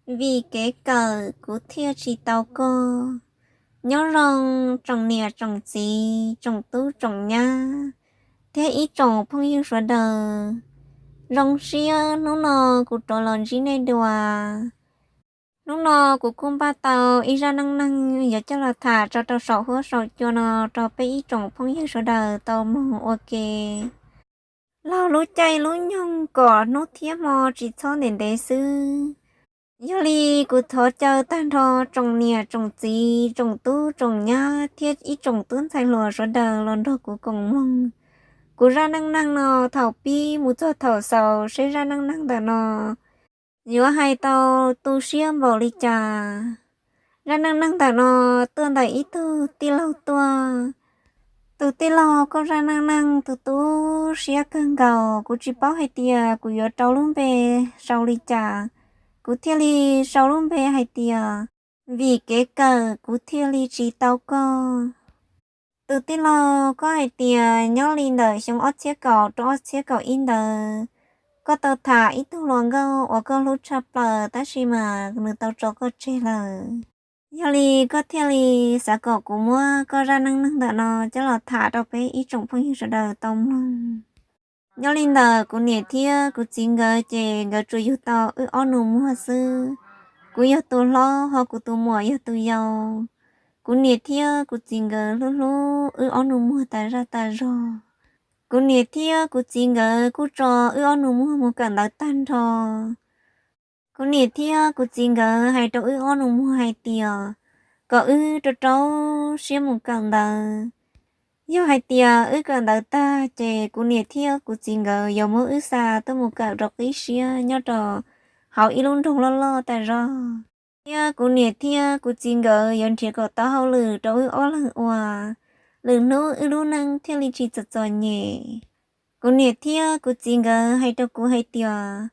Vim kev kawm kuv thiaj tsis tau koj. Nyob zoo tsoom niam tsoom txiv, tsoom tub tsoom nyab, thiab ib tsoom phooj ywg sawv daws. Zoo siab hnub no kuv rov los ntsib nej dua. Hnub no kuv kuj npaj tau ib zaj neej neeg yuav coj los tham tso rau saum huab saum cua no rau peb ib tsoom phooj ywg sawv daws tau mloog ua ke. Laug lub caij lub nyoog kom hnub thiab hmo tsis txhob ntev ntev xwb. Yog li kuv thov caw tag nrho tsoom niam tsoom txiv, tsoom tub tsoom nyab thiab ib tsoom tub ntxhais hluas sawv daws los nrog kuv koom mloog kuv zaj neej neeg no thaum pib mus txog thaum xaus seb zaj neej neeg ntawm no yuav hais tau tu siab npaum li cas. Zaj neej neeg ntawm no tuaj ntawm ib tug tij laug tuaj. Tus tij laug, koj zaj neej neeg tu tu siab kawg nkaus, kuv tsis paub hais tias kuv yuav rau lub npe sau li cas, kuv thiaj li sau lub npe hais tias, vim kev kawm kuv thiaj li tsis tau koj. Tus tij laug, koj hais tias nyob li ntawm xyoo ob txhiab kaum rau ob txhiab kaum ib ntawd, koj tau tham ib tug hluas nkauj uas koj hlub tshaj plaws tab sis mas nws tau tso koj tseg lawm. Yog li koj thiaj li xav kom kuv muab koj zaj neej neeg ntawm no coj los tham rau peb ib tsoom phooj ywg sawv daws tau mloog. Nyob li ntawm kuv niam thiab kuv txiv nkawd ces nkawd tsuas yug tau wb ob nus muag xwb. Kuv yog tus hlob ho kuv tus muam yog tus yau. Kuv niam thiab kuv txiv nkawd hlub hlub wb ob nus muag tas zaj tas zog. Kuv niam thiab kuv txiv nkawd kuj tso wb ob nus muag mus kawm ntawv tag nrho. Kuv niam thiab kuv txiv nkawd hais rau wb ob nus muag hais tias kom wb rau rau siab mus kawm ntawv. Yog hais tias wb kawm ntawv tag ces kuv niam thiab kuv txiv nkawd yuav muab wb xa tuaj mus kawm rau qib siab nyob rau hauv ib lub nroog loj loj tas zog. Thiab kuv niam thiab kuv txiv nkawd yuav nrhiav kom tau hauj lwm rau wb ob leeg ua, lwm hnub wb lub neej thiaj li tsis txom txom nyem. Kuv niam thiab kuv txiv nkawd hais rau kuv hais tias,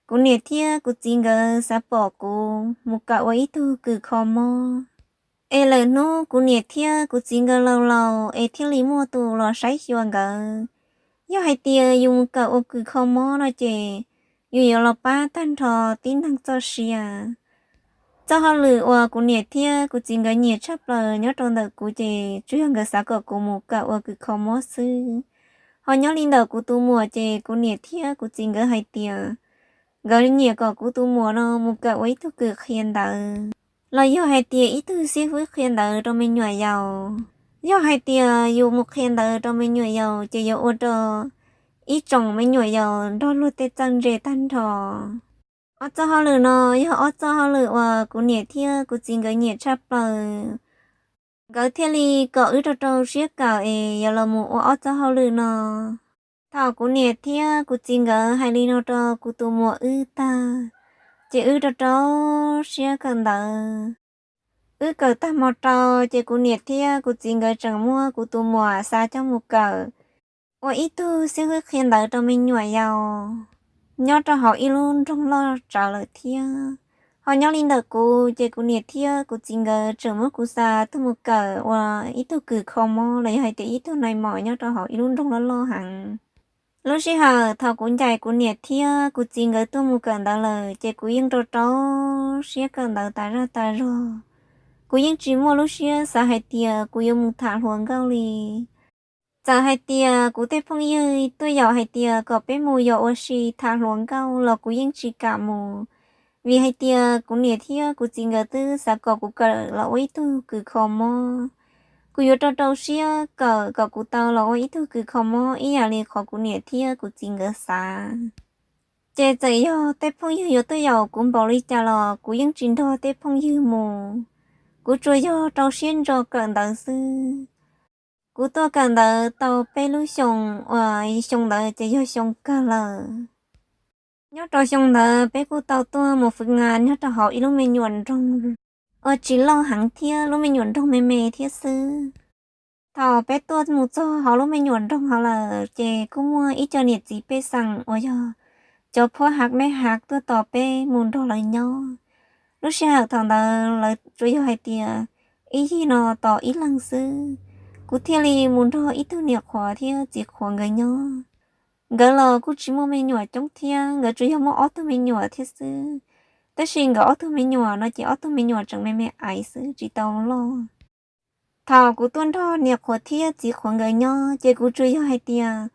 kuv niam thiab kuv txiv nkawd xav pom kuv mus kawm ua ib tug kws kho mob, es lwm hnub kuv niam thiab kuv txiv nkawd laus laus es thiaj li muaj tus los saib xyuas nkawd. Yog hais tias yus mus kawm ua kws kho mob no ces yus yuav los pab tag nrho tib neeg txoj sia. Txoj hauj lwm uas kuv niam thiab kuv txiv nkawd nyiam tshaj plaws nyob rau ntawm kuv ces tsuas yog nkawd xav kom kuv mus kawm ua kws kho mob xwb. Ho nyob li ntawm kuv tus muam ces kuv niam thiab kuv txiv nkawd hais tias nkawd nyiam kom kuv tus muam no mus kawm ua ib tug kws qhia ntawv, los yog hais tias ib tug xib fwb qhia ntawv rau me nyuam yaus. Yog hais tias yus mus qhia ntawv rau me nyuam yaus ces yuav ua rau ib tsoom me nyuam yaus nrog luag tej txawj ntse tag nrho. Ob txoj hauj lwm no yog ob txoj hauj lwm uas kuv niam thiab kuv txiv nkawd nyiam tshaj plaws. Nkawd thiaj li kom wb rau rau siab kawm es yuav los mus ua ob txoj hauj lwm no. Thaum kuv niam thiab kuv txiv nkawd hais li no rau kuv tus muam wb tag, ces wb rau rau siab kawm ntawv. Wb kawm tag hmo rau ces kuv niam thiab kuv txiv nkawd tseem muab kuv tus muam xa coj mus kawm ua ib tug xib fwb qhia ntawv rau me nyuam yaus nyob rau hauv ib lub nroog loj tsawv lawm thiab. Ho nyob li ntawm kuv ces kuv niam thiab kuv txiv nkawd tseem muab kuv xa tuaj mus kawm ua ib tug kws kho mob los yog hais tias ib tug nai mos nyob rau hauv ib lub nroog loj loj heev. Lub sij hawm thaum kuv ncaim kuv niam thiab kuv txiv nkawd tuaj mus kawm ntawv lawm ces kuv yeej rau rau siab kawm ntawv tas zaj tas zog. Kuv yeej tsis muaj lub siab xav hais tias kuv yuav mus tham hluas nkauj li. Txawm hais tias kuv tej phooj ywg tuaj yaum hais tias kom peb mus yos ua si tham hluas nkauj los kuv yeej tsis kam mus, vim hais tias kuv niam thiab kuv txiv nkawd twb xav kom kuv kawm los ua ib tug kws kho mob. Kuv yuav rau rau siab kawm kom kuv tau los ua ib tug kws kho mob ib yam li qhov kuv niam thiab kuv txiv nkawd xav. Ces txawm yog tej phooj ywg yuav tuaj yaum kuv npaum li cas los kuv yeej tsis nrog tej phooj ywg mus. Kuv tsuas yog rau siab ntso kawm ntawv xwb. Kuv tuaj kawm ntawv tau peb lub xyoos uas xyoo ntawd ces yog xyoo kawg lawm. Nyob rau xyoo ntawd peb kuj tau tuaj mus fwv nas nyob rau hauv ib lub me nyuam nroog uas tsis loj heev thiab, lub me nyuam nroog me me thiab xwb. Thaum peb tuaj mus txog hauv lub me nyuam nroog hauv lawm ces kuj muaj ib co niam txiv pej xeem uas yog cov phuab hav mej hav tuaj tos peb mus nrog lawv nyob. Lub sij hawm thaum ntawd lawv tsuas yog hais tias ib yig no tos ib leeg xwb. Kuv thiaj li mus nrog ib tug niam qhuav thiab txiv qhuav nkawd nyob. Nkawd los kuj tsis muaj me nyuam coob thiab, nkawd tsuas yog muaj ob tug me nyuam thiab xwb. Tab sis nkawd ob tug me nyuam no ces ob tug me nyuam tseem me me aiv xwb tsis tau loj. Thaum kuv tuaj nrog niam qhuav thiab txiv qhuav nkawd nyob ces kuv tsuas yog hais tias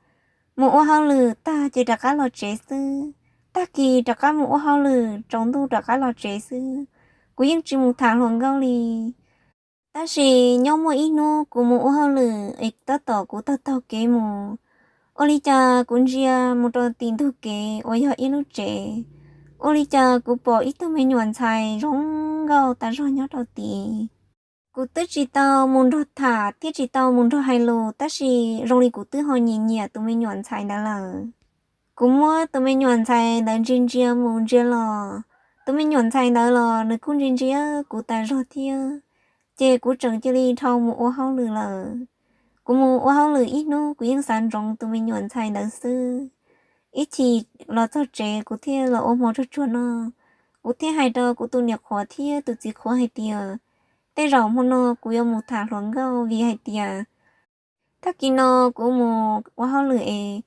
mus ua hauj lwm tag ces rov qab los tsev xwb, tag kis rov qab mus ua hauj lwm, tsaus ntuj rov qab los tsev xwb. Kuv yeej tsis mus tham hluas nkauj li. Tab sis nyob muaj ib hnub kuv mus ua hauj lwm es tab tom kuv taug taug kev mus, ua li cas kuv ntsia mus rau tim ntug kev uas yog ib lub tsev, ua li cas kuv pom ib tug me nyuam ntxhais zoo nkauj tas zog nyob rau tid. Kuv twb tsis tau mus nrog tham thiab tsis tau mus nrog hais lus, tab sis zoo li kuv twb ho nyiam nyiam tus me nyuam ntxhais ntawd lawm. Kuv muab tus me nyuam ntxhais ntawd ntsia ntsia mus ntsia los, tus me nyuam ntxhais ntawd los nws kuj ntsia ntsia kuv tas zog thiab. Ces kuv tseem cia li dhau mus ua hauj lwm lawm. Kuv mus ua hauj lwm ib hnub kuv yeej xav ntsoov tus me nyuam ntxhais ntawd xwb. Ib chim los txog tsev kuv thiaj los ua hmo tsuag tsuag noj. Kuv thiaj hais rau kuv tus niam qhuav thiab tus txiv qhuav hais tias tej zaum hmo no kuv yuav mus tham hluas nkauj vim hais tias tag kis no kuv mus ua hauj lwm es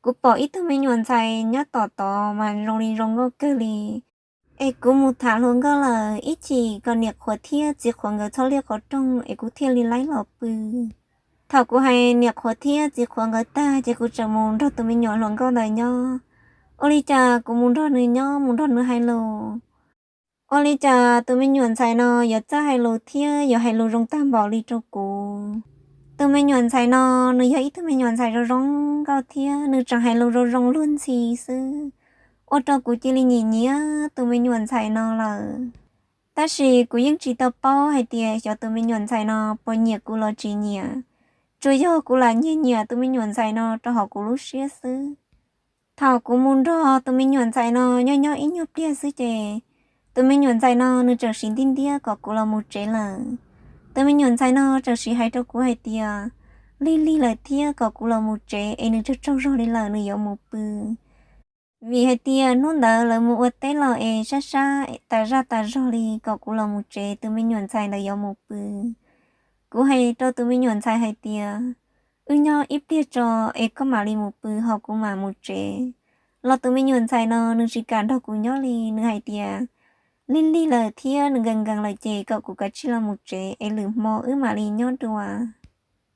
kuv pom ib tug me nyuam ntxhais nyob tom tod mas zoo li zoo nkauj kawg li. Es kuv mus tham hluas nkauj lawm ib chim kom niam qhuav thiab txiv qhuav nkawd txhob liaj qhov rooj es kuv thiaj li laib los pw. Thaum kuv hais niam qhuav thiab txiv qhuav nkawd tag ces kuv tseem mus nrog tus me nyuam hluas nkauj ntawd nyob. Ua li cas kuv mus nrog nws nyob mus nrog nws hais lus, ua li cas tus me nyuam ntxhais no yuav txawj hais lus thiab yuav hais lus zoo tag npaum li rau kuv. Tus me nyuam ntxhais no nws yog ib tug me nyuam ntxhais zoo zoo nkauj thiab nws tseem hais lus zoo zoo luag ntxhi xwb, ua rau kuv cia li nyiam nyiam tus me nyuam ntxhais no lawm. Tab sis kuv yeej tsis tau paub hais tias xyov tus me nyuam ntxhais no puas nyiam kuv los tsis nyiam, tsuas yog kuv lam nyiag nyiam tus me nyuam ntxhais no rau hauv kuv lub siab xwb. Thaum kuv mus nrog tus me nyuam ntxhais no nyob nyob ib nyuag pliag xwb ces tus me nyuam ntxhais no nws tseem siv ntiab ntiab kom kuv los mus tsev lawm. Tus me nyuam ntxhais no tseem siv hais rau kuv hais tias lig lig lawm thiab kom kuv los mus tsev es nws tsaug tsaug zog li lawm nws yuav mus pw. Vim hais tias hnub ntawd lawv mus ua teb los es sab sab tas zaj tas zog li kom kuv los mus tsev tus me nyuam ntxhais ntawd yuav mus pw. Kuv hais rau tus me nyuam ntxhais hais tias wb nyob ib pliag tso es koj mam li mus pw ho kuv mam mus tsev. Los tus me nyuam ntxhais no nws tsis kam nrog kuv nyob li, nws hais tias lig lig lawm thiab nws nkees nkees lawm ces kom kuv kav tsij los mus tsev es lwm hmo wb mam li nyob dua.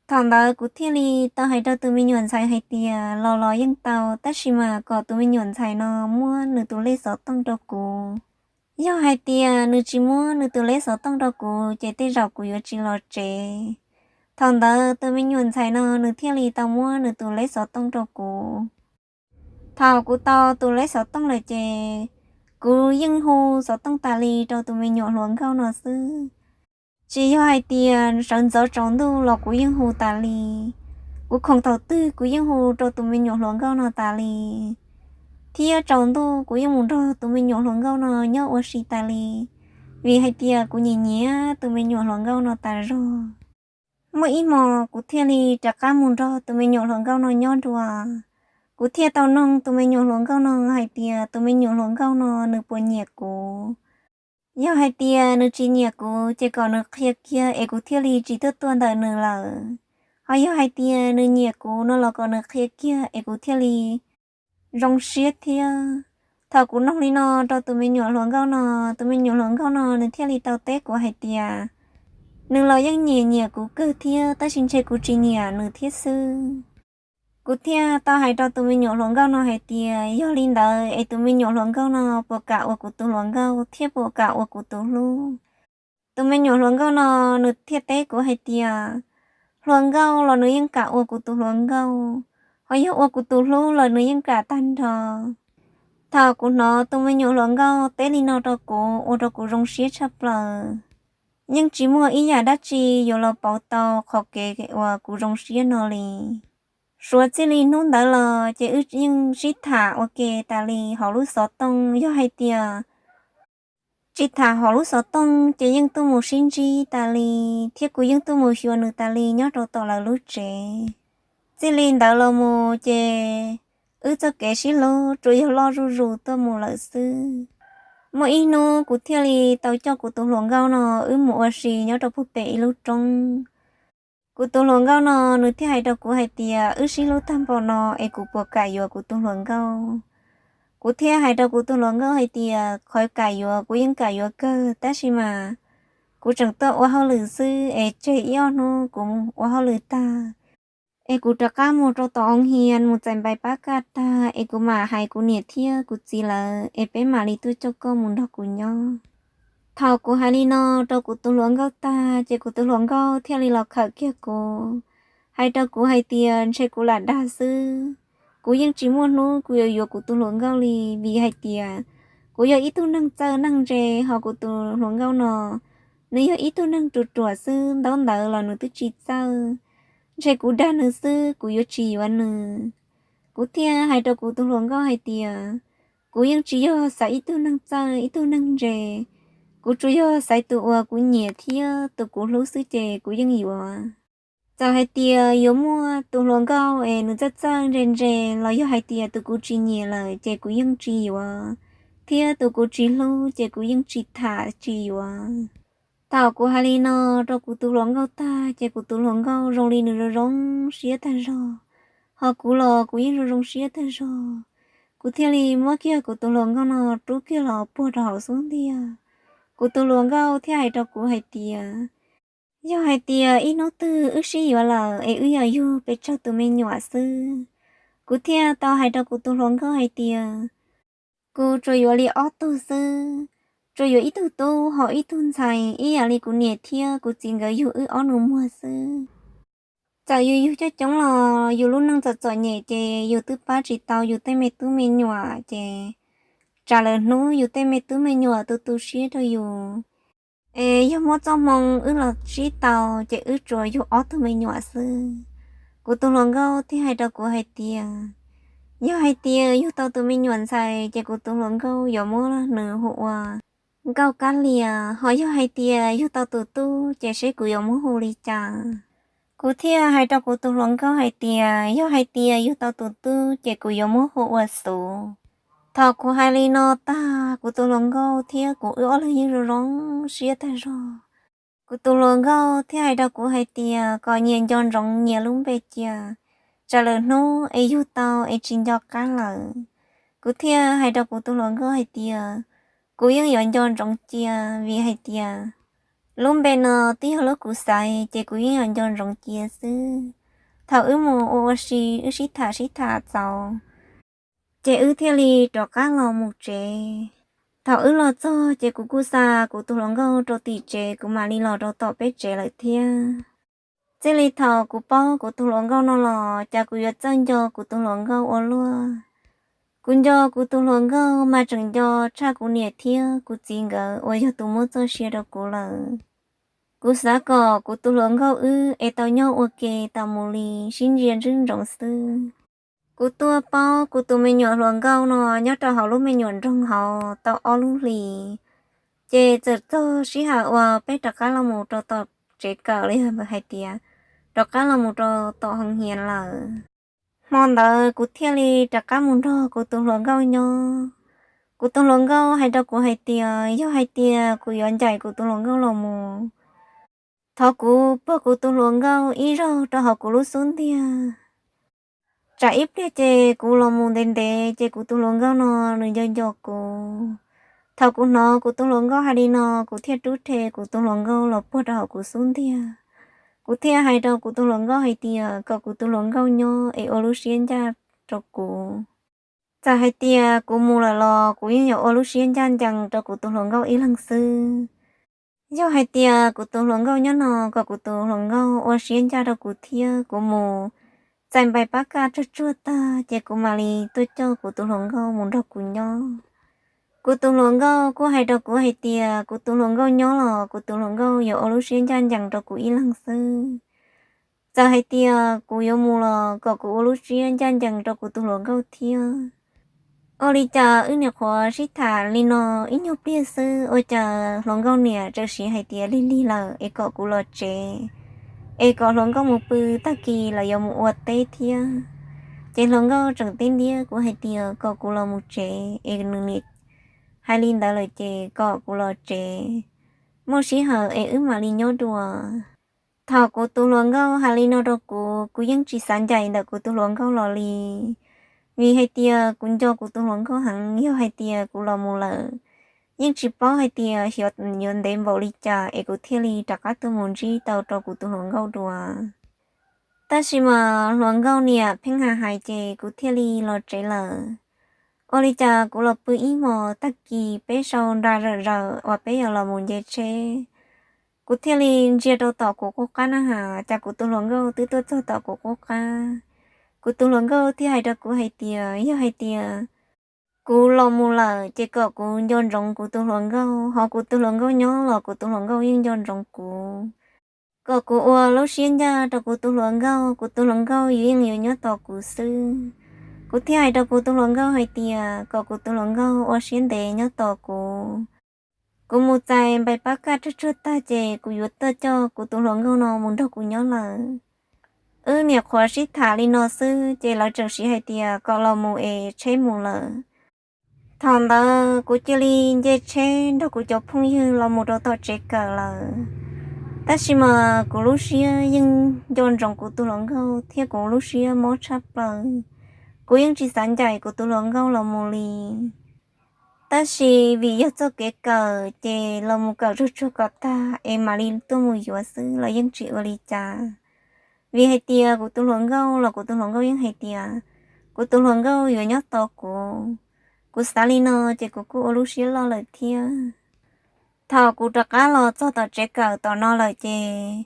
Thaum ntawd kuv thiaj li tau hais rau tus me nyuam ntxhais hais tias los los yeej tau, tab sis mas kom tus me nyuam ntxhais no muab nws tus lej xov tooj rau kuv. Yog hais tias nws tsis muab nws tus lej xov tooj rau kuv ces tej zaum kuv yuav tsis los tsev. Thaum ntawd tus me nyuam ntxhais no nws thiaj li tau muab nws tus lej xov tooj rau kuv. Thaum kuv tau tus lej xov tooj lawm ces kuv yeej hu xov tooj tas li rau tus me nyuam hluas nkauj no xwb. Tsis yog hais tias sawv ntxov tsaus ntuj los kuv yeej hu tas li. Kuv khoom thaum twg kuv yeej hu rau tus me nyuam hluas nkauj no tas li, thiab tsaus ntuj kuv yeej mus nrog tus me nyuam hluas nkauj no nyob ua si tas li, vim hais tias kuv nyiam nyiam tus me nyuam hluas nkauj no tas zog. Muaj ib hmo kuv thiaj li rov qab mus nrog tus me nyuam hluas nkauj no nyob dua. Kuv thiaj tau noog tus me nyuam hluas nkauj no hais tias tus me nyuam hluas nkauj no nws puas nyiam kuv. Yog hais tias nws tsis nyiam kuv ces kom nws qhia kiag es kuv thiaj li tsis tuaj tuaj ntawm nws lawm. Ho yog hais tias nws nyiam kuv no los kom nws qhia kiag es kuv thiaj li zoo siab thiab. Thaum kuv noog li no rau tus me nyuam hluas nkauj no, tus me nyuam hluas nkauj no nws thiaj li tau teb kuv hais tias nws los yeej nyiam nyiam kuv kawg thiab, tab sis ntshe kuv tsis nyiam nws thiab xwb. Kuv thiaj tau hais rau tus me nyuam hluas nkauj no hais tias yog li ntawd es tus me nyuam hluas nkauj no puas kam ua kuv tus hluas nkauj thiab puas kam ua kuv tus hlub. Tus me nyuam hluas nkauj no nws thiaj teb kuv hais tias hluas nkauj los nws yeej kam ua kuv tus hluas nkauj, ho yog ua kuv tus hlub los nws yeej kam tag nrho. Thaum kuv hnov tus me nyuam hluas nkauj teb li no rau kuv ua rau kuv zoo siab tshaj plaws. Yeej tsis muaj ib yam dab tsi yuav los pauv tau qhov kev uas kuv zoo siab no li. Suav txij li hnub ntawd los ces wb yeej sib tham ua ke tas li hauv lub xov tooj. Yog hais tias tsis tham hauv lub xov tooj ces yeej tuaj mus sib ntsib tas li, thiab kuv yeej tuaj mus xyuas nws tas li nyob rau tom lawv lub tsev. Txij li ntawd los mus ces wb txoj kev sib hlub tsuas yog loj zuj zus tuaj mus lawm xwb. Muaj ib hnub kuv thiaj li tau coj kuv tus hluas nkauj no wb mus ua si nyob rau puag pem ib lub roob. Kuv tus hluas nkauj no nws thiaj hais rau kuv hais tias wb sib hlub tag npaum no es kuv puas kam yuav kuv tus hluas nkauj. Kuv thiaj hais rau kuv tus hluas nkauj hais tias, qhov kam yuav kuv yeej kam yuav kawg, tab sis mas kuv tseem tuaj ua hauj lwm xwb es tseg ib ob hnub kuv mus ua hauj lwm tag es kuv rov qab mus rau tom hoo hias mus txais npais pab kaj tag es kuv mam hais kuv niam thiab kuv txiv lawv es peb mam li tuaj coj koj mus nrog kuv nyob. Thaum kuv hais li no rau kuv tus hluas nkauj tag ces kuv tus hluas nkauj thiaj li los khawm kiag kuv, hais rau kuv hais tias ntshe kuv lam dag xwb, kuv yeej tsis muaj hnub kuv yuav yuav kuv tus hluas nkauj li, vim hais tias kuv yog ib tug neeg txawj neeg ntse, ho kuv tus hluas nkauj no nws yog ib tug neeg ruam ruam xwb, ntaub ntawv los nws twb tsis txawj, ntshe kuv dag nws xwb, kuv yuav tsis yuav nws. Kuv thiaj hais rau kuv tus hluas nkauj hais tias, kuv yeej tsis yog xaiv ib tug neeg txawj ib tug neeg ntse, kuv tsuas yog xaiv tus uas kuv nyiam thiab tus kuv hlub xwb ces kuv yeej yuav. Txawm hais tias yuav muaj tus hluas nkauj es nws txawj txawj ntse ntse los yog hais tias tus kuv tsis nyiam lawm ces kuv yeej tsis yuav, thiab tus kuv tsis hlub ces kuv yeej tsis tham tsis yuav. Thaum kuv hais li no rau kuv tus hluas nkauj tag ces kuv tus hluas nkauj zoo li nws zoo zoo siab tag zog, ho kuv los kuv yeej zoo zoo siab tag zog. Kuv thiaj li muab kiag kuv tus hluas nkauj no rub kiag los puag rau hauv xub ntiag. Kuv tus hluas nkauj thiaj hais rau kuv hais tias, yog hais tias ib hnub twg wb sib yuav lawm es wb yog yug pes tsawg tus me nyuam xwb? Kuv thiaj tau hais rau kuv tus hluas nkauj hais tias, kuv tsuas yuav li ob tug xwb, tsuas yuav ib tug tub ho ib tug ntxhais ib yam li kuv niam thiab kuv txiv nkawd yug wb ob nus muag xwb. Txawm yus yug coob coob los yus lub neej txom txom nyem ces yus twb pab tsis tau yus tej me tub me nyuam ces tsam lawm hnub yus tej me tub me nyuam tu tu siab rau yus es yog muaj txoj hmoo wb los sib tau ces wb tsuas yug ob tug me nyuam xwb. Kuv tus hluas nkauj thiaj hais rau kuv hais tias, yog hais tias yug tau tus me nyuam ntxhais ces kuv tus hluas nkauj yuav muab nws hu ua Nkauj Kab Lias, ho yog hais tias yug tau tus tub ces seb kuv yuav muab hu li cas. Kuv thiaj hais rau kuv tus hluas nkauj hais tias, yog hais tias yug tau tus tub ces kuv yuav muab hu ua Xuv. Thaum kuv hais li no tag kuv tus hluas nkauj thiab kuv wb ob leeg yeej zoo zoo siab tag zog. Kuv tus hluas nkauj thiaj hais rau kuv hais tias kom nyias nco ntsoov nyias lub npe cia, tsam lawm hnub es yug tau es tsis nco qab lawm. Kuv thiaj hais rau kuv tus hluas nkauj hais tias, kuv yeej yuav nco ntsoov cia, vim hais tias lub npe no twb yog lub kuv xaiv ces kuv yeej yuav nco ntsoov cia xwb. Thaum wb mus ua ua si wb sib tham sib tham txaus ces wb thiaj li rov qab los mus tsev. Thaum wb los txog ces kuv kuj xa kuv tus hluas nkauj rau tim tsev, kuv mam li los rau tom peb tsev lawm thiab. Txij li thaum kuv paub kuv tus hluas nkauj no los cas kuv yuav txawj nco kuv tus hluas nkauj ua luaj. Kuv nco kuv tus hluas nkauj mas tseem nco tshaj kuv niam thiab kuv txiv nkawd uas yog tus muab txoj sia rau kuv lawm. Kuv xav kom kuv tus hluas nkauj wb es tau nyob ua ke tas mus li sib ntsia ntswb ntsoov xwb. Kuv tuaj paub kuv tus me nyuam hluas nkauj no nyob rau hauv lub me nyuam nroog hauv tau ob lub hlis, ces txawm txog sij hawm uas peb rov qab los mus rau tom tsev kawm los yog hais tias rov qab los mus rau tom hoo hias lawm. Hmo ntawd kuv thiaj li rov qab mus nrog kuv tus hluas nkauj nyob. Kuv tus hluas nkauj hais rau kuv hais tias yog hais tias kuv yuav ncaim kuv tus hluas nkauj los mus, thov kuv puag kuv tus hluas nkauj ib zaug rau hauv kuv lub xub ntiag. Tsam ib pliag ces kuv los mus ntev ntev ces kuv tus hluas nkauj no nws nco nco kuv. Thaum kuv hnov kuv tus hluas nkauj hais li no, kuv thiaj rub rhe kuv tus hluas nkauj los puag rau hauv kuv xub ntiag. Kuv thiaj hais rau kuv tus hluas nkauj hais tias kom kuv tus hluas nkauj nyob es ua lub siab ncaj rau kuv. Txawm hais tias kuv mus lawm los kuv yeej yuav ua lub siab ncaj ncees rau kuv tus hluas nkauj ib leeg xwb. Yog hais tias kuv tus hluas nkauj nyob no, kom kuv tus hluas nkauj ua siab ncaj rau kuv thiab kuv mus txais npais pab kaj tsuag tsuag tag ces kuv mam li tuaj coj kuv tus hluas nkauj mus nrog kuv nyob. Kuv tus hluas nkauj kuj hais rau kuv hais tias kuv tus hluas nkauj nyob los kuv tus hluas nkauj yuav ua lub siab ncaj ncees rau kuv ib leeg xwb. Txawm hais tias kuv yuav mus los kom kuv ua lub siab ncaj ncees rau kuv tus hluas nkauj thiab. Ua li cas wb niam qhuav sib tham li no ib nyuag pliag xwb ua cas hluas nkauj niam txawm siv hais tias lig lig lawm es kom kuv los tsev, es kom hluas nkauj mus pw, tag kis los yuav mus ua teb thiab. Ces hluas nkauj tseem teb ntiab kuv hais tias kom kuv los mus tsev es nws niam hais li ntawd lawm ces kom kuv los tsev, muaj sij hawm es wb mam li nyob dua. Thaum kuv tus hluas nkauj hais li no rau kuv, kuv yeej tsis xav ncaim ntawm kuv tus hluas nkauj los li. Vim hais tias kuv nco kuv tus hluas nkauj heev, yog hais tias kuv los mus lawm, yeej tsis paub hais tias xyov yuav ntev npaum li cas es kuv thiaj li rov qab tuaj mus ntsib tau rau kuv tus hluas nkauj dua. Tab sis mas hluas nkauj niam pheej hais hais ces kuv thiaj li los tsev lawm. Ua li cas kuv los pw ib hmos, tag kis peb sau nra zawm zaws uas peb yuav los mus nce tsheb, kuv thiaj li ntsia rau tom kuv qub qab na has, cas kuv tus hluas nkauj twb tuaj txog tom kuv qub qab. Kuv tus hluas nkauj thiaj hais rau kuv hais tias yog hais tias kuv los mus lawm ces kom kuv nco ntsoov kuv tus hluas nkauj, ho kuv tus hluas nkauj nyob los kuv tus hluas nkauj yeej nco ntsoov kuv. Kom kuv ua lub siab ncaj rau kuv tus hluas nkauj, kuv tus hluas nkauj yuav yeej yuav nyob tos kuv xwb. Kuv thiaj hais rau kuv tus hluas nkauj hais tias kom kuv tus hluas nkauj ua siab ntev nyob tos kuv. Kuv mus txais npaim pab kaj tsuag tsuag tag ces kuv yuav tuaj coj kuv tus hluas nkauj no mus nrog kuv nyob lawm. Wb niam qhuav sib tham li no xwb ces lawv tseem siv hais tias kom los mus es tsheb mus lawm. Thaum ntawd kuv cia li nce tsheb nrog kuv cov phooj ywg los mus rau tom tsev kawm lawm. Tab sis mas kuv lub siab yeej nco ntsoov kuv tus hluas nkauj thiab kuv lub siab mob tshaj plaws. Kuv yeej tsis xav ncaim kuv tus hluas nkauj los mus li. Tab sis vim yog txoj kev kawm ces los mus kawm tsuag tsuag kom tag es mam li tuaj mus yuav xwb los yeej tsis ua li cas. Vim hais tias kuv tus hluas nkauj los kuv tus hluas nkauj yeej hais tias kuv tus hluas nkauj yuav nyob tos kuv. Kuv xav li no ces kuv kuj ua lub siab loj lawm thiab. Thaum kuv rov qab los txog tom tsev kawm tom no lawm ces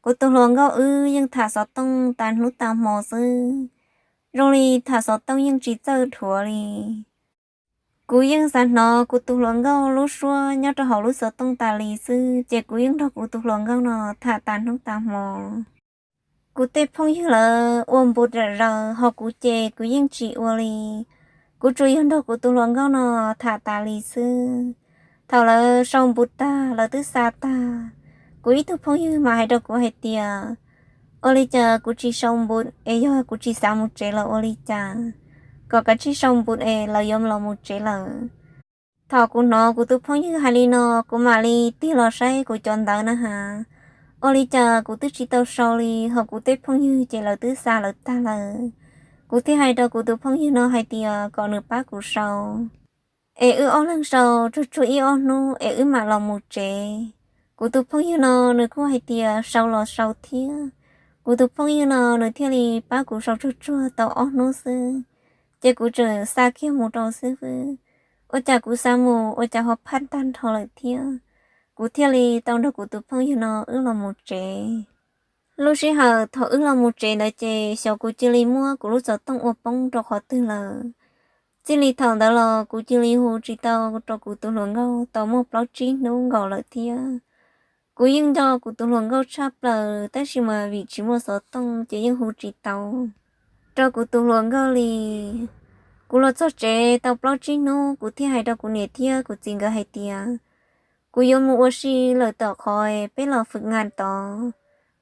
kuv tus hluas nkauj wb yeej tham xov tooj tas hnub tas hmo xwb, zoo li tham xov tooj yeej tsis txawj dhuav li. Kuv yeej xav hnov kuv tus hluas nkauj lub suab nyob rau hauv lub xov tooj tas li xwb, ces kuv yeej nrog kuv tus hluas nkauj no tham tas hnub tas hmo. Kuv tej phooj ywg lawv ua npu ram zaws ho kuv ces kuv yeej tsis ua li. Kuv tsuas yog nrog kuv tus hluas nkauj no tham tas li xwb. Thaum lawv sau npu tag lawv twb xa tag, kuv ib tug phooj ywg mas hais rau kuv hais tias ua li cas kuv tsis sau npu es yog kuv tsis xav mus tsev los ua li cas, kom kav tsij sau npu es lawv yuav los mus tsev lawm. Thaum kuv hnov kuv tus phooj ywg hais li no, kuv mam li tig los saib kuv cov ntawv na has, ua li cas kuv twb tsis tau sau li, ho kuv tej phooj ywg ces lawv twb xa lawv tag lawm. Kuv thiaj hais rau kuv tus phooj ywg no hais tias kom nws pab kuv sau es wb ob leeg sau tsuag tsuag ib ob hnub es wb mam los mus tsev. Kuv tus phooj ywg no nws kuj hais tias sau los sau thiab. Kuv tus phooj ywg no nws thiaj li pab kuv sau tsuag tsuag tau ob hnub xwb, ces kuv tseem xa kiag mus rau xwb xwb. Ua cas kuv xa mus ua cas ho phaj tag nrho lawm thiab. Kuv thiaj li tau nrog kuv tus phooj ywg no wb los mus tsev. Lub sij hawm thaum wb los mus tsev ntawd ces xyov kuv cia li muab kuv lub xov tooj ua poob rau qhov twg lawm. Txij li thaum ntawd los kuv cia li hu tsis tau rau kuv tus hluas nkauj tau muaj plaub tsib hnub nkaus lawm thiab. Kuv yeej nco kuv tus hluas nkauj tshaj plaws tab sis mas vim tsis muaj xov tooj ces yeej hu tsis tau rau kuv tus hluas nkauj li. Kuv los txog tsev tau plaub tsib hnub kuv thiaj hais rau kuv niam thiab kuv txiv nkawd hais tias kuv yuav mus ua si lawm tom qhov peb los fwm nkas tod,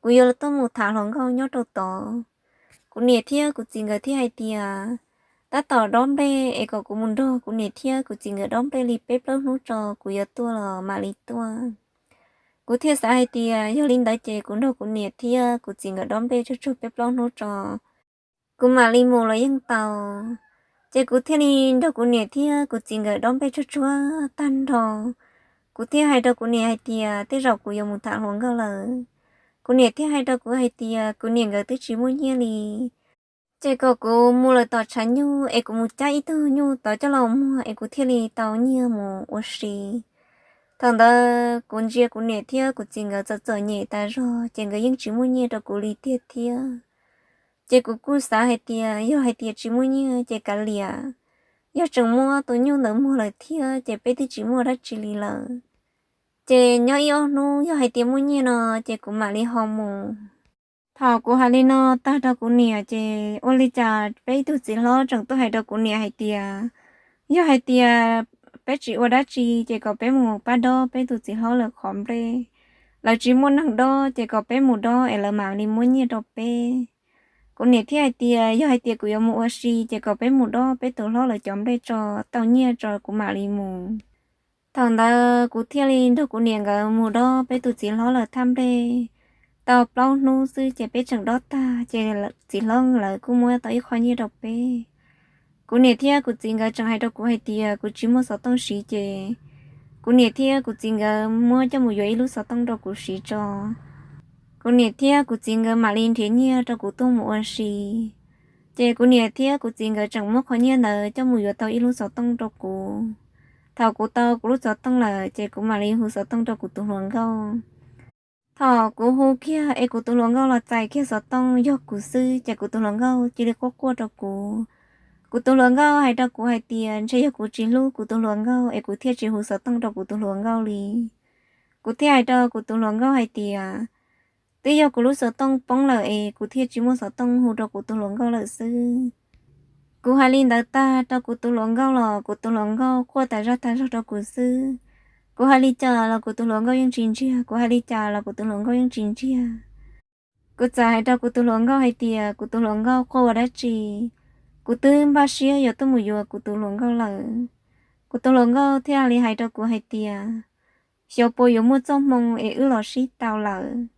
kuv yuav tuaj mus tham hluas nkauj nyob rau tod. Kuv niam thiab kuv txiv nkawd thiaj hais tias tab tom dob nplej es kom kuv mus nrog kuv niam thiab kuv txiv nkawd dob nplej li peb plaub hnub tso kuv yuav tuaj los mam li tuaj. Kuv thiaj xav hais tias yog li ntawd ces kuv nrog kuv niam thiab kuv txiv nkawd dob nplej tsuag tsuag peb plaub hnub tso kuv mam li mus los yeej tau. Ces kuv thiaj li nrog kuv niam thiab kuv txiv nkawd dob nplej tsuag tsuag tag nrho. Kuv thiaj hais rau kuv niam hais tias tej zaum kuv yuav mus tham hluas nkauj lawm. Kuv niam thiaj hais rau kuv hais tias kuv niam nkawd twb tsis muaj nyiaj li, ces kom kuv mus lawm tom tshav nyuj es kuv mus cab ib tug nyuj tod coj los muag es kuv thiaj li tau nyiaj mus ua si. Thaum ntawd kuv ntsia kuv niam thiab kuv txiv nkawd txom txom nyem tas zog ces nkawd yeej tsis muaj nyiaj rau kuv li tiag thiab. Ces kuv kuj xav hais tias yog hais tias tsis muaj nyiaj ces kav liam, yog tseem muab tus nyuj ntawd muag lawm thiab ces peb twb tsis muaj dab tsi li lawm. Ces nyob ib ob hnub yog hais tias muaj nyiaj no ces kuv mam li ho mus. Thaum kuv hais li no tag rau kuv niam ces ua li cas peb ib tug txiv hlob tseem tuaj hais rau kuv niam hais tias yog hais tias peb tsis ua dab tsi ces kom peb mus pab dob peb tus txiv hlob lawv qhov nplej. Lawv tsis muaj neeg dob ces kom peb mus dob es lawv mam li muab nyiaj rau peb. Kuv niam thiaj hais tias yog hais tias kuv yuav mus ua si ces kom peb mus dob peb tus hlob lawv cov nplej tso, tau nyiaj tso kuv mam li mus. Thaum ntawd kuv thiaj li nrog kuv niam nkawd mus dob peb tus txiv hlob lawv thaj nplej. Tau plaub hnub xwb ces peb tseem dob tag ces txiv hlob lawv kuj muab tau ib qho nyiaj rau peb. Kuv niam thiab kuv txiv nkawd tseem hais rau kuv hais tias kuv tsis muaj xov tooj siv ces kuv niam thiab kuv txiv nkawd muab coj mus yuav ib lub xov tooj rau kuv siv tso. Kuv niam thiab kuv txiv nkawd mam li nrhiav nyiaj rau kuv tuaj mus ua si. Ces kuv niam thiab kuv txiv nkawd tseem muab qhov nyiaj ntawd coj mus yuav tau ib lub xov tooj rau kuv. Thaum kuv tau kuv lub xov tooj lawm ces kuv mam li hu xov tooj rau kuv tus hluas nkauj. Thaum kuv hu kiag es kuv tus hluas nkauj los txais kiag xov tooj yog kuv xwb ces kuv tus hluas nkauj cia li quaj quaj rau kuv. Kuv tus hluas nkauj hais rau kuv hais tias ntshe yog kuv tsis hlub kuv tus hluas nkauj es kuv thiaj tsis hu xov tooj rau kuv tus hluas nkauj li. Kuv thiaj hais rau kuv tus hluas nkauj hais tias twb yog kuv lub xov tooj poob lawm es kuv thiaj tsis muaj xov tooj hu rau kuv tus hluas nkauj lawm xwb. Kuv hais li ntawd tag rau kuv tus hluas nkauj los kuv tus hluas nkauj quaj tas zaj tas zog rau kuv xwb. Kuv hais li cas los kuv tus hluas nkauj yeej tsis ntsiag, kuv hais li cas los kuv tus hluas nkauj yeej tsis ntsiag. Kuv txawm hais rau kuv tus hluas nkauj hais tias kuv tus hluas nkauj quaj ua dab tsi, kuv twb npaj siab yuav tuaj mus yuav kuv tus hluas nkauj lawm. Kuv tus hluas nkauj thiaj li hais rau kuv hais tias xyov puas yuav muaj txoj hmoo es wb los sib tau lawm.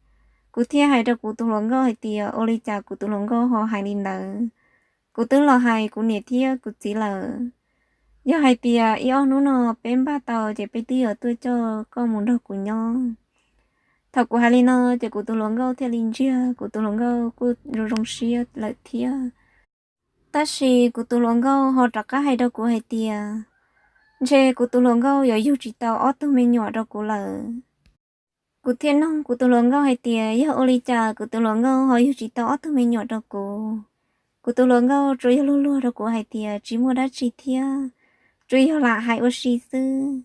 Kuv thiaj hais rau kuv tus hluas nkauj hais tias ua li cas kuv tus hluas nkauj ho hais li ntawd, kuv twb los hais kuv niam thiab kuv txiv lawm. Yog hais tias ib ob hnub no peb npaj tau ces peb twb yuav tuaj coj koj mus nrog kuv nyob. Thaum kuv hais li no ces kuv tus hluas nkauj thiaj li ntsiag, kuv tus hluas nkauj kuj zoo zoo siab lawm thiab. Tab sis kuv tus hluas nkauj ho rov qab hais rau kuv hais tias ntshe kuv tus hluas nkauj yuav yug tsis tau ob tug me nyuam rau kuv lawm. Kuv thiaj nug kuv tus hluas nkauj hais tias yog ua li cas kuv tus hluas nkauj ho yug tsis tau ob tug me nyuam rau kuv. Kuv tus hluas nkauj tsuas yog luag luag rau kuv hais tias tsis muaj dab tsi thiab, tsuas yog lam hais ua si xwb.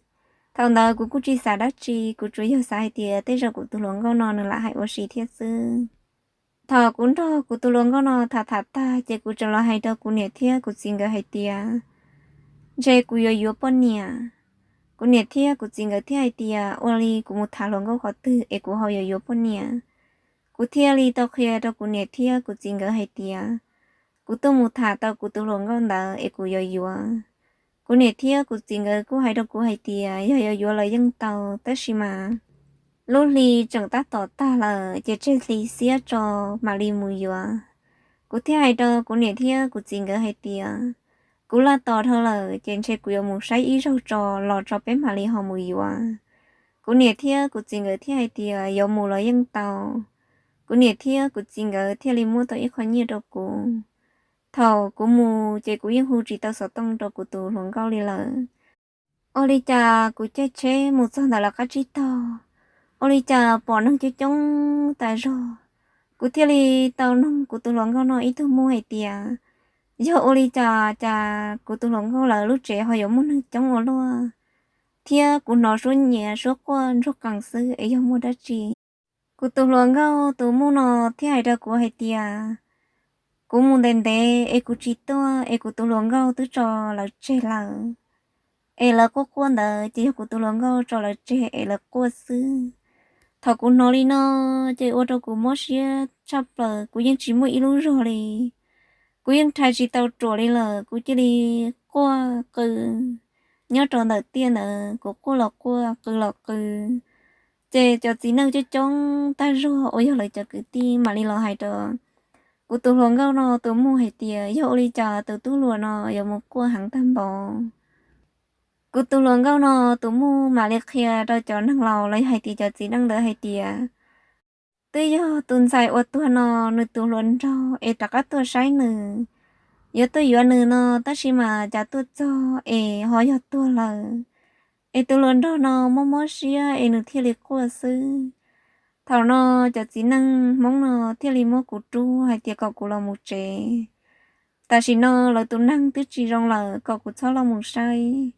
Thaum ntawd kuv kuj tsis xav dab tsi, kuv tsuas yog xav hais tias tej zaum kuv tus hluas nkauj no nws lam hais ua si thiab xwb. Thaum kuv nrog kuv tus hluas nkauj no tham tham tag ces kuv tseem los hais rau kuv niam thiab kuv txiv nkawd hais tias ntshe kuv yuav yuav poj niam. Kuv niam thiab kuv txiv nkawd thiaj hais tias ua li kuv mus tham hluas nkauj qhov twg es kuv ho yuav yuav poj niam. Kuv thiaj li tau qhia rau kuv niam thiab kuv txiv nkawd hais tias kuv tuaj mus tham tau kuv tus hluas nkauj ntawd es kuv yuav yuav. Kuv niam thiab kuv txiv nkawd kuj hais rau kuv hais tias yog yuav yuav los yeej tau, tab sis mas lub hli tseem tab tom tag lawm ces tseg hli xiab tso mam li mus yuav. Kuv thiaj hais rau kuv niam thiab kuv txiv nkawd hais tias kuv laj tos dhau lawm ces ntshe kuv yuav mus saib ib zaug tso los tso peb mam li ho mus yuav. Kuv niam thiab kuv txiv nkawd thiaj hais tias yuav mus los yeej tau. Kuv niam thiab kuv txiv nkawd thiaj li muab tau ib qho nyiaj rau kuv. Thaum kuv mus ces kuv yeej hu tsis tau xov tooj rau kuv tus hluas nkauj li lawm. Ua li cas kuv caij tsheb mus txog ntawm lawv qab tsib taug, ua li cas pom neeg coob coob tas zog. Kuv thiaj li tau nug kuv tus hluas nkauj no ib tug muj hais tias yog ua li cas cas kuv tus hluas nkauj lawv lub tsev ho yuav muaj neeg coob ua luaj, thiab kuv hnov suab nyiav suab quaj ntsuag qees xwb es yog muaj dab tsi. Kuv tus hluas nkauj tus muj no thiaj hais rau kuv hais tias kuv mus ntev ntev es kuv tsis tuaj es kuv tus hluas nkauj twb tso lawv tseg lawm. Es lawv quaj quaj ntawd ces yog kuv tus hluas nkauj tso lawv tseg es lawv quaj xwb. Thaum kuv hnov li no ces ua rau kuv mob siab tshaj plaws, kuv yeej tsis muaj ib lub zog li. Kuv yeej rhais tsis tau ruam li lawm, kuv cia li quaj qw nyob rau ntawm tiaj ntawd, kuv quaj los quaj qw los qw. Ces cov txiv neej coob coob tag zog uas yog lawv cov kwv tij mam li los hais rau kuv tus hluas nkauj no tus muj hais tias yog ua li cas tus tub hluas no yuav mus quaj heev tag npaum. Kuv tus hluas nkauj no tus muj mam li qhia rau cov neeg laus los yog hais tias cov txiv neej ntawd hais tias twb yog tus ntxhais uas tuag no nws tus hluas nraug es rov qab tuaj saib nws, yuav tuaj yuav nws no, tab sis mas cas tuaj txog es ho yog tuag lawm. Es tus hluas nraug no mob mob siab es nws thiaj li quaj xwb. Thaum no cov txiv neej Hmoob no thiaj li muab kuv rub hais tias kom kuv los mus tsev. Tam sim no lawv tus neeg twb tsis zoo lawm, kom kuv txhob los mus saib.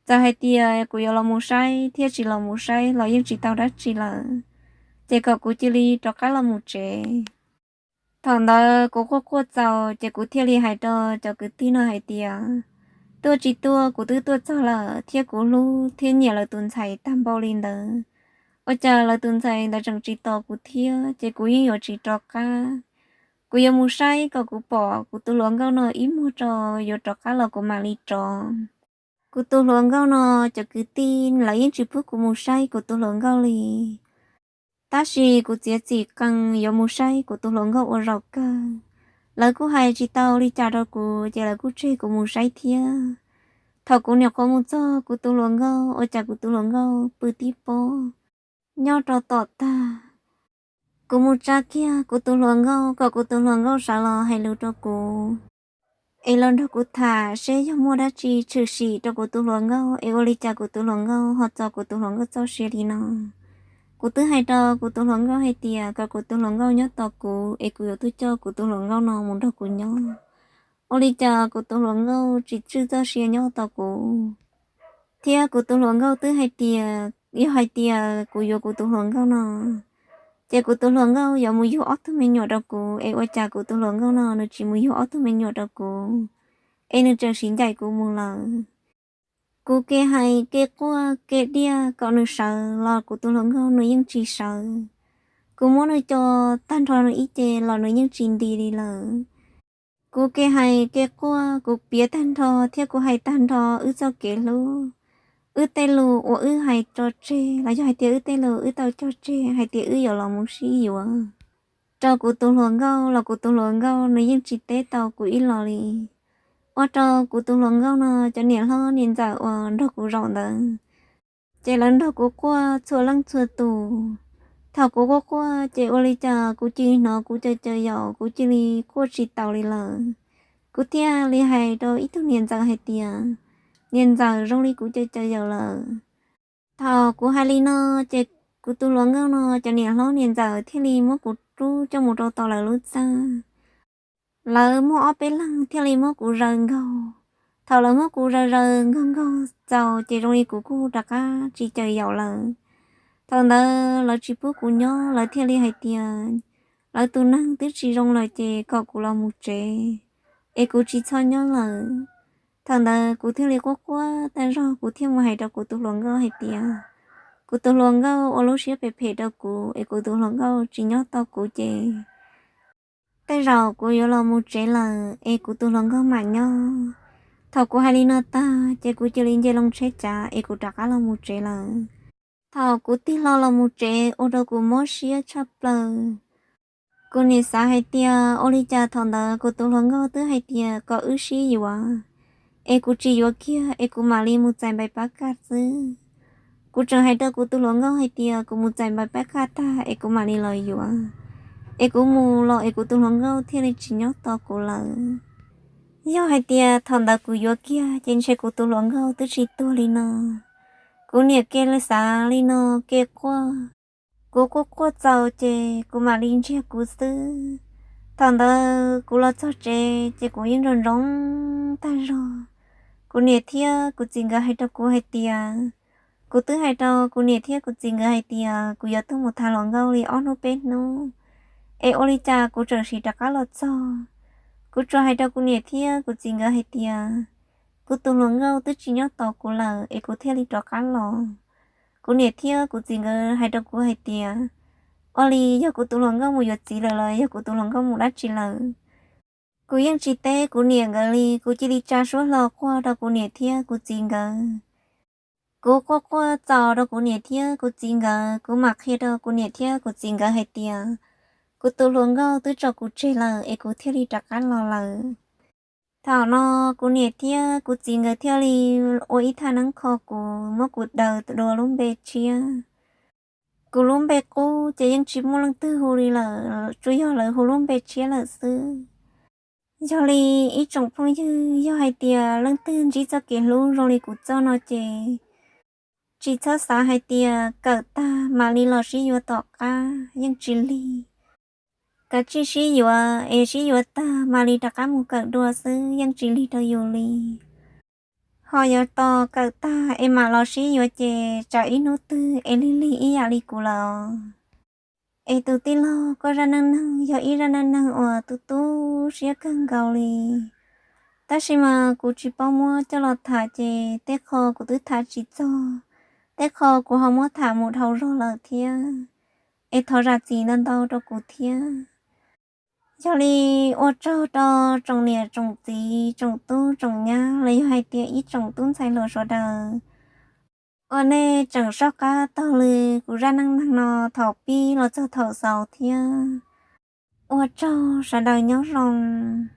Txawm hais tias kuv yuav los mus saib thiab tsis los mus saib los yeej tsis tau dab tsi lawm, ces kom kuv cia li rov qab los mus tsev. Thaum ntawd kuv quaj quaj txaus ces kuv thiaj li hais rau cov kwv tij no hais tias tuaj tsis tuaj kuv twb tuaj txog lawm, thiab kuv hlub thiab nyiam lawv tus ntxhais tag npaum li ntawd, ua cas lawv tus ntxhais ntawd tseem tsis tos kuv thiab, ces kuv yeej yuav tsis rov qab. Kuv yuav mus saib kom kuv pom kuv tus hluas nkauj no ib muag tso, yuav rov qab los kuv mam li rov. Kuv tus hluas nkauj no cov kwv tij lawv yeej tsis pub kuv mus saib kuv tus hluas nkauj li. Tab sis kuv txiav txim qees yuav mus saib kuv tus hluas nkauj ua zaum kawg. Lawv kuj hais tsis tau li cas rau kuv ces lawv kuj tseg kuv mus saib thiab. Thaum kuv nyuam qhuav mus txog kuv tus hluas nkauj ua cas kuv tus hluas nkauj pw tib pob nyob rau tom tag. Kuv mus tsa kiag kuv tus hluas nkauj kom kuv tus hluas nkauj sawv los hais lus rau kuv es los nrog kuv tham seb yog muaj dab tsi tshwm sim rau kuv tus hluas nkauj es ua li cas kuv tus hluas nkauj ho txo kuv tus hluas nkauj txoj sia li no. Kuv twb hais rau kuv tus hluas nkauj hais tias kom kuv tus hluas nkauj nyob tos kuv es kuv yuav tuaj coj kuv tus hluas nkauj no mus nrog kuv nyob. Ua li cas kuv tus hluas nkauj tsis tswj txoj sia nyob tos kuv, thiab kuv tus hluas nkauj twb hais tias yog hais tias kuv yuav kuv tus hluas nkauj no ces kuv tus hluas nkauj yuav mus yug ob tug me nyuam rau kuv es ua cas kuv tus hluas nkauj no nws tsis mus yug ob tug me nyuam rau kuv es nws tseem siv ncaim kuv mus lawm. Kuv kev hais kev quaj kev diaj kom nws sawv los kuv tus hluas nkauj nws yeej tsis sawv. Kuv muab nws co tag nrho nws ib ce los nws yeej tsis nti li lawm. Kuv kev hais kev quaj kuv piav tag nrho thiab kuv hais tag nrho wb txoj kev hlub, wb tej lus uas wb hais tso tseg los yog hais tias wb tej lus wb tau cog tseg hais tias wb yuav los mus sib yuav rau kuv tus hluas nkauj los kuv tus hluas nkauj nws yeej tsis teb tau kuv ib los li. Ua rau kuv tus hluas nkauj no cov niam hlob niam ntxawm uas nrog kuv zaum ntawd ces lawv nrog kuv quaj txhua leej txhua tus. Thaum kuv quaj quaj ces ua li cas kuv cia li hnov kuv cov caws yaum kuv cia li quaj tsis taus li lawm. Kuv thiaj li hais rau ib tug niam ntxawm hais tias, niam ntxawm, zoo li kuv cov caws yaum lawm. Thaum kuv hais li no ces kuv tus hluas nkauj no cov niam hlob niam ntxawm thiaj li muab kuv rub coj mus rau tom lawv lub txaj. Lawv muaj ob peb leeg thiaj li muab kuv zaws nkaug. Thaum lawv muab kuv zaws zaws nkaug nkaug txaus ces zoo li kuv kuj rov qab tsis caws yaum lawm. Thaum ntawd lawv tsis pub kuv nyob, lawv thiaj li hais tias lawv tus neeg twb tsis zoo lawm ces kom kuv los mus tsev es kuv tsis txhob nyob lawm. Thaum ntawd kuv thiaj li quaj quaj tag zog, kuv thiaj mus hais rau kuv tus hluas nkauj hais tias kuv tus hluas nkauj ua lub siab phem phem rau kuv es kuv tus hluas nkauj tsis nyob tau kuv ces tej zaum kuv yuav los mus tsev lawm es kuv tus hluas nkauj mam nyob. Thaum kuv hais li no tag ces kuv cia li nce loo tsheb cav es kuv rov qab los mus tsev lawm. Thaum kuv tig hlo los mus tsev ua rau kuv mob siab tshaj plaws. Kuv niam xav hais tias ua li cas thaum ntawd kuv tus hluas nkauj twb hais tias kom wb sib yuav, es kuv tsis yuav kiag es kuv mam li mus txais npaim pab kaj xwb. Kuv tseem hais rau kuv tus hluas nkauj hais tias kuv mus txais npaim pab kaj tag es kuv mam li los yuav, es kuv mus los es kuv tus hluas nkauj thiaj li tsis nyob tos kuv lawm. Yog hais tias thaum ntawd kuv yuav kiag ces ntshe kuv tus hluas nkauj twb tsis tuag li no. Kuv niam kev xav li no kev quaj. Kuv quaj quaj txaus ces kuv mam li ntsiag kuv xwb. Thaum ntawd kuv los txog tsev ces kuv yeej nco ntsoov tag zog. Kuv niam thiab kuv txiv nkawd hais rau kuv hais tias, kuv twb hais rau kuv niam thiab kuv txiv nkawd hais tias kuv yuav tuaj mus tham hluas nkauj li ob hnub peb hnub, es ua li cas kuv tseem sim rov qab los txog. Kuv tsuas hais rau kuv niam thiab kuv txiv nkawd hais tias kuv tus hluas nkauj twb tsis nyob tos kuv lawm es kuv thiaj li rov qab los. Kuv niam thiab kuv txiv nkawd hais rau kuv hais tias, ua li yog kuv tus hluas nkauj mus yuav txiv lawm los yog kuv tus hluas nkauj mus dab tsi lawm? Kuv yeej tsis teb kuv niam nkawd li, kuv cia li tsa suab hlo quaj rau kuv niam thiab kuv txiv nkawd. Kuv quaj quaj txaus rau kuv niam thiab kuv txiv nkawd, kuv mam qhia rau kuv niam thiab kuv txiv nkawd hais tias kuv tus hluas nkauj twb tso kuv tseg lawm es kuv thiaj li rov qab los lawm. Thaum no kuv niam thiab kuv txiv nkawd thiaj li ua ib thaj neeb kho kuv, muab kuv daws dua lub npe tshiab. Kuv lub npe qub ces yeej tsis muaj leej twg hu li lawm, tsuas yog lawv hu lub npe tshiab lawm xwb. Yog li ib tsoom phooj ywg, yog hais tias leej twg ntsib txoj kev hlub zoo li kuv txoj no ces tsis txhob xav hais tias kawm tag mam li los sib yuav tom qab, yeej tsis lig. Kav tsij sib yuav es sib yuav tag mam li rov qab mus kawm dua xwb yeej tsis lig rau yus li. Ho yuav tos kawm tag es mam los sib yuav ces tsam ib hnub twg es lig lig ib yam li kuv lawm os. Es tus tij laug, koj zaj neej neeg yog ib zaj neej neeg uas tu tu siab kawg nkaus li. Tab sis mas kuv tsis paub muab coj los tham ces tej qho kuv twb tham tsis txog, tej qho kuv ho muab tham mus dhau zog lawm thiab. Es thov zam txim ntau ntau rau kuv thiab. Yog li ua tsaug rau tsoom niam tsoom txiv tsoom tub tsoom nyab los yog hais tias ib tsoom tub ntxhais hluas sawv daws uas nej tseem soj qab taug li kuv zaj neej neeg no thaum pib los txog thaum xaus thiab. Ua tsaug sawv daws nyob zoo.